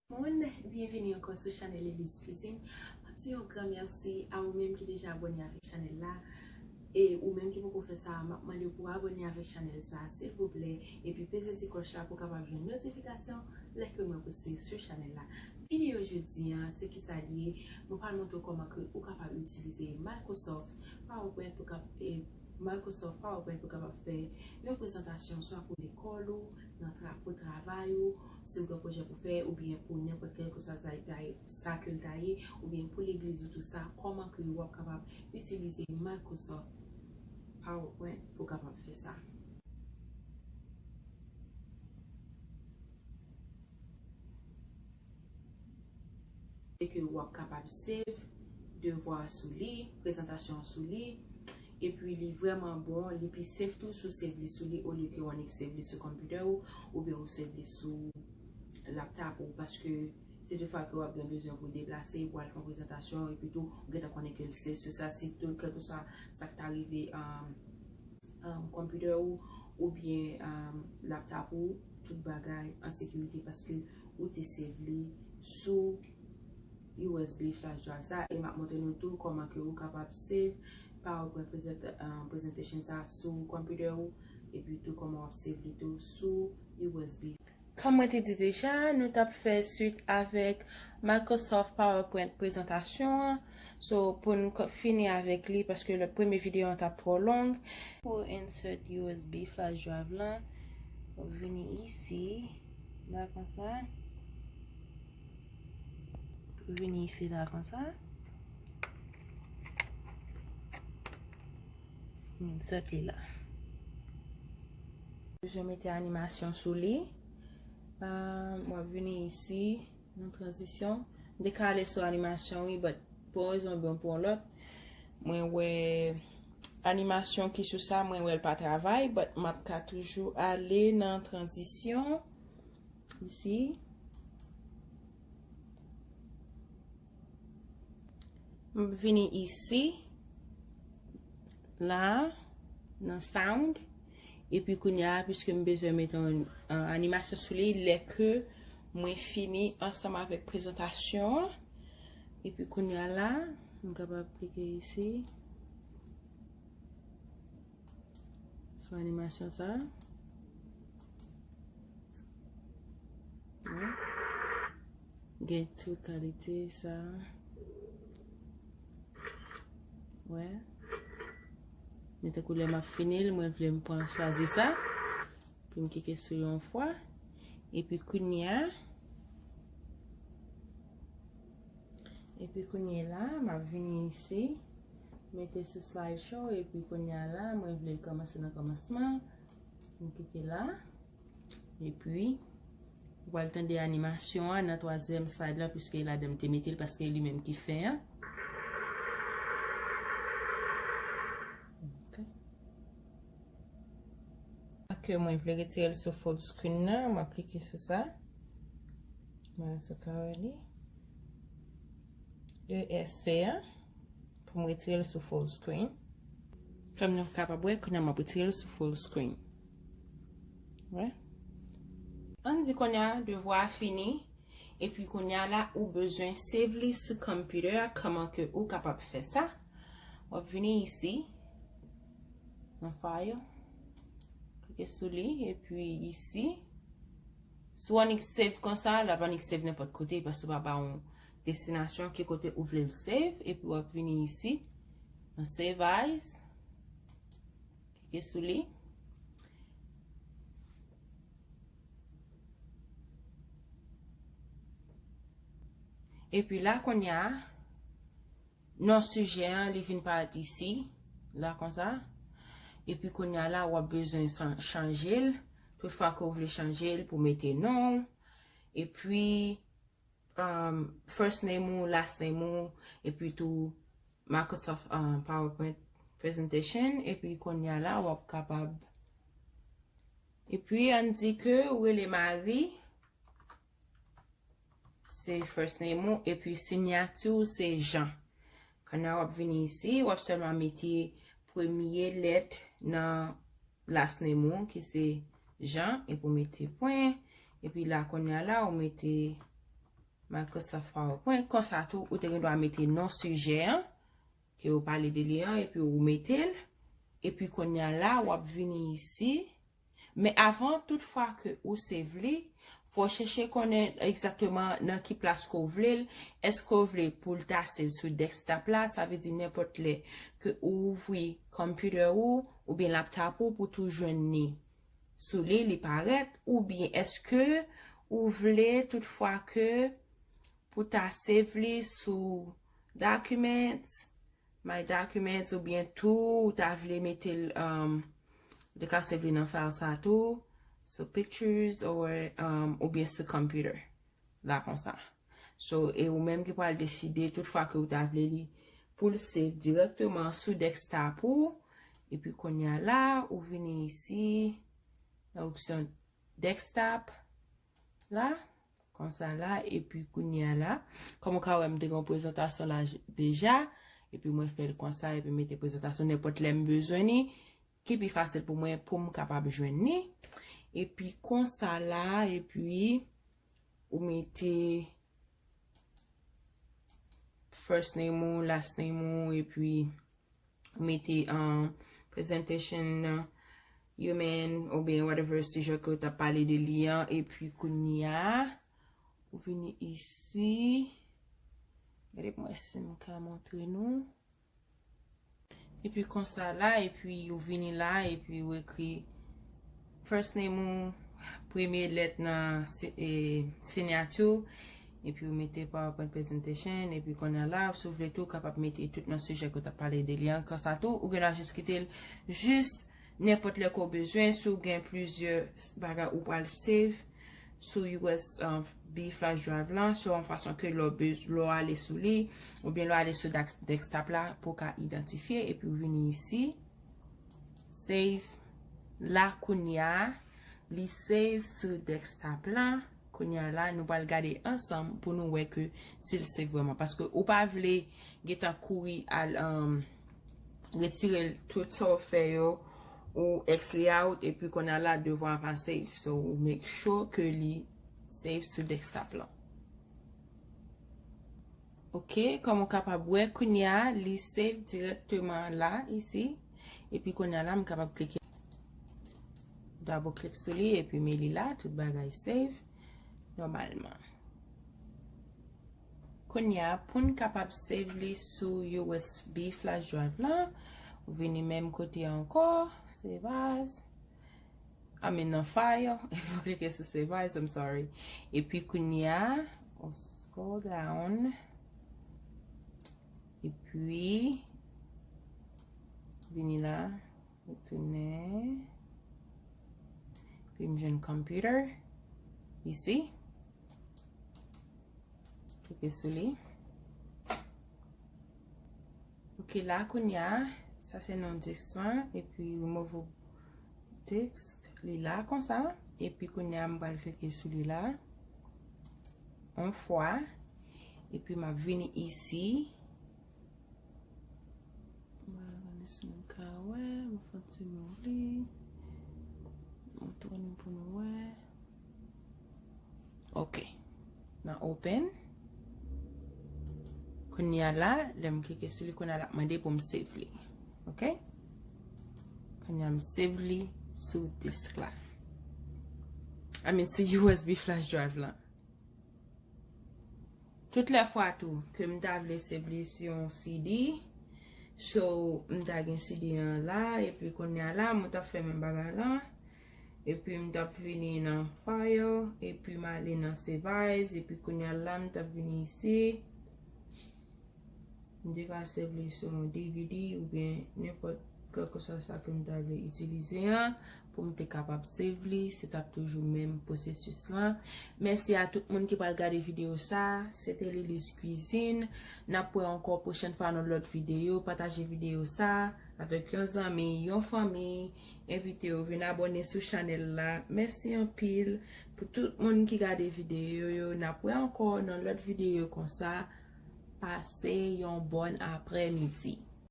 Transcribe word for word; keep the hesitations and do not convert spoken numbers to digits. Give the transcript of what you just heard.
Moun, byenvini ankò sou chanèl Elise Cuisine. M ap di yon gran mèsi a ou menm ki deja abòne avèk chanèl la. E ou menm ki poko fè sa, m ap mande w pou w abòne avèk chanèl sa, silvouplè. Epi peze ti klòch la pou w kapab jwenn notifikasyon lè ke mwen poste sou chanèl la. Videyo jodi a, se kisa l ye? Mwen pral montre w kòman ke ou kapab itilize Microsoft PowerPoint pou kap-, e, Microsoft PowerPoint pou kapab fè yon prezantasyon swa pou lekòl ou, nan tra-, pou travay ou, si w gen pwojè pou fè, oubyen pou nenpòt kèlkeswa sa, sa, sa ke l ta ye, oubyen pou legliz ou tou sa, kòman ke w ap kapab itilize Microsoft PowerPoint pou kapab fè sa. E ke w ap kapab save devwa sou li, prezantasyon sou li, epi li vrèman bon, li pi safe tou si w save li sou li olye ke w annik save li sou konpitè ou, oubyen ou save li sou laptop ou, paske si toutfwa ke w ap gen bezwen pou deplase, pou al fè yon prezantasyon, epi tou, ou gentan konnen ke l save sou sa, si tou, kèlkeswa sa k ta rive, um, um, konpitè ou, oubyen, um, laptop ou, tout bagay an sekirite paske ou te save li sou U S B flash drive sa, e m ap montre nou tou kòman ke ou kapab save PowerPoint present-, um, presentation sa sou konpitè ou, epi tou kòman w ap save li tou sou U S B. Kòm mwen te di deja, nou t ap fè swit avèk Microsoft PowerPoint prezantasyon an. So, pou n ko-, fini avèk li, paske lòt premye videyo an t ap twò long. Pou insert U S B flash drive lan, w ap vini isi, la konsa. Vini isi, la konsa. Insert li la. Bezwen mete animasyon sou li. Ah, w ap vini isi, nan tranzisyon. M te ka ale sou animasyon, wi, but pou yon rezon oubyen pou yon lòt, mwen wè animasyon ki sou sa, mwen wè l pa travay, but m ap ka toujou ale nan tranzisyon. Isi. M vini isi, la, nan sound. Epi kounye a, piske m bezwen mete yon, uh, animasyon sou li, lè ke mwen fini ansanm avèk prezantasyon an. Epi kounye a la, m kapab klike isi. Sou animasyon sa. Wi. Gen tout kalite sa. Wè. Men tankou lè m ap fini l, mwen vle m pran chwazi sa. Pou m klike sou yon fwa. Epi kounye a, epi kounye la, m ap vini isi, mete sou slideshow, epi kounye a la, mwen vle l kòmanse nan kòmansman. M klike la. Epi, ou pral tande animasyon an nan twazyèm slide la, piske e ladan m te mete l, paske e li menm ki fen an. Ok. Ke mwen vle retire l sou full screen nan, m ap klike sou sa. Mwen sou ka wè li. E S C an, pou m retire l sou full screen. Kòm nou kapab wè, kounye a m ap retire l sou full screen. Wè. Ann di kounye a, devwa a fini. Epi kounye a la, ou bezwen save li sou computer a, kòman ke ou kapab fè sa? W ap vini isi, nan file, klike sou li, epi isi. Si w annik save konsa, l ap annik save nenpòt kote, paske w pa ba yon destinasyon ki kote ou vle l save, epi w ap vini isi, nan save as, klike sou li. Epi la, kounye a, non sijè an, li vin parèt isi, la konsa. Epi kounye a la, w ap bezwen san-, chanje l. Tout fwa ke w vle chanje l pou mete non w. Epi, um, first name ou, last name ou, epi tou Microsoft, um, PowerPoint presentation. Epi kounye a la, w ap kapab. Epi, ann di ke ou rele Marie. Se first name ou, epi siyati w se Jean. Kounye a w ap vini isi, w ap sèlman mete premye lèt nan last name ou, ki se Jean, epi w mete pwen, epi la kounye a la, ou mete Microsoft PowerPoint. Konsa tou, ou te gen dwa mete non sijè an, ke ou pale de li an, epi ou mete l. Epi kounye a la, w ap vini isi. Men avan, tout fwa ke ou save li, fò w chèche konnen egzakteman nan ki plas ke w vle l. Èske w vle pou l ta save sou desktop la, sa vle di nenpòt lè ke ou ouvri computer ou, oubyen laptop ou, pou tou jwenn li sou li, li parèt, oubyen èske ou vle tout fwa ke pou ta save li sou Documents, My Documents, oubyen tou ou ta vle mete l, um, ou te ka save li nan file sa tou, sou Pictures, or, um, oubyen sou computer la konsa. So, e ou menm ki pral deside tout fwa ke ou ta vle li pou l save dirèkteman sou desktop ou. Epi kounye a la, ou vini isi nan opsyon desktop la, konsa la, epi kounye a la, kòm ou ka wè, m te gen yon prezantasyon la j- deja, epi mwen fè l konsa, epi mete prezantasyon nenpòt lè m bezwen li, ki pi fasil pou mwen pou m kapab jwenn li. Epi konsa la, epi ou mete first name ou, last name ou, epi ou mete, um, presentation, uh, human, oubyen whatever sijè ke w t ap pale de li an, epi kounye a, ou vini isi. Gade pou mwen si m ka montre nou. Epi konsa la, epi ou vini la, epi ou ekri first name ou, premye lèt nan si- e, siyati w, epi ou mete PowerPoint presentation, epi kounye a la, si w vle tou, ou kapab mete tout nan sijè ke w t ap pale de li an. Konsa tou, ou gen dwa jis kite l jis nenpòt lè ke w bezwen, si w gen plizyè bagay ou pral save sou U S B flash drive lan, sou yon fason ke lè w bez- lè w ale sou li, oubyen lè w ale sou dak- desktop la, pou w ka idantifye, epi w vini isi, save. La kounye a, li save sou desktop la. Kounye a la, nou pral gade ansanm pou nou wè ke si l save vrèman. Paske ou pa vle gentan kouri al, um, retire l tout sa w fè yo, ou X li out, epi kounye a la devwa pa save. So, ou make sure ke li save sou desktop lan. Ok, kòm ou kapab wè, kounye a, li save dirèkteman la, isi. Epi kounye a la, m kapab klike, double click sou li, epi men li la, tout bagay save nòmalman. Kounye a, pou n kapab save li sou U S B flash drive lan, ou vini menm kote ankò, save as, I mean, nan file, epi ou klike sou save as, I'm sorry. Epi kounye a, ou scroll down, epi vini la, retounen, epi m jwenn computer, isi. Klike sou li. Ok, la kounye a, sa se non disk lan, epi remove disk, li la konsa, epi kounye a m pral klike sou li la, yon fwa, epi m ap vini isi, m pral gade si m ka wè, m ap fè ti mouri, m tounen pou nou wè. Ok. Nan open. Kounye a la, lè m klike sou li, kounye a l ap mande pou m save li. Ok? Kounye a m save li sou disk la. I mean, sou U S B flash drive lan. Tout lè fwa tou ke m ta vle save li sou yon C D, so m ta gen C D an la, epi kounye a la, mwen t ap fè menm bagay lan. Epi m t ap vini nan file, epi m ale nan save as, epi kounye a la m t ap vini isi. M te ka save li sou yon D V D oubyen nenpòt kèlkeswa sa ke m ta vle itilize an, pou m te kapab save li, se t ap toujou menm pwosesis lan. Mèsi a tout moun ki pral gade videyo sa, se te Lily's Cuisine. N ap wè ankò pwochèn fwa nan lòt videyo, pataje videyo sa avèk yon zanmi, yon fanmi, envite yo vin abòne sou chanèl la. Mèsi anpil pou tout moun ki gade videyo yo. N ap wè ankò nan lòt videyo konsa. Pase yon bòn aprèmidi.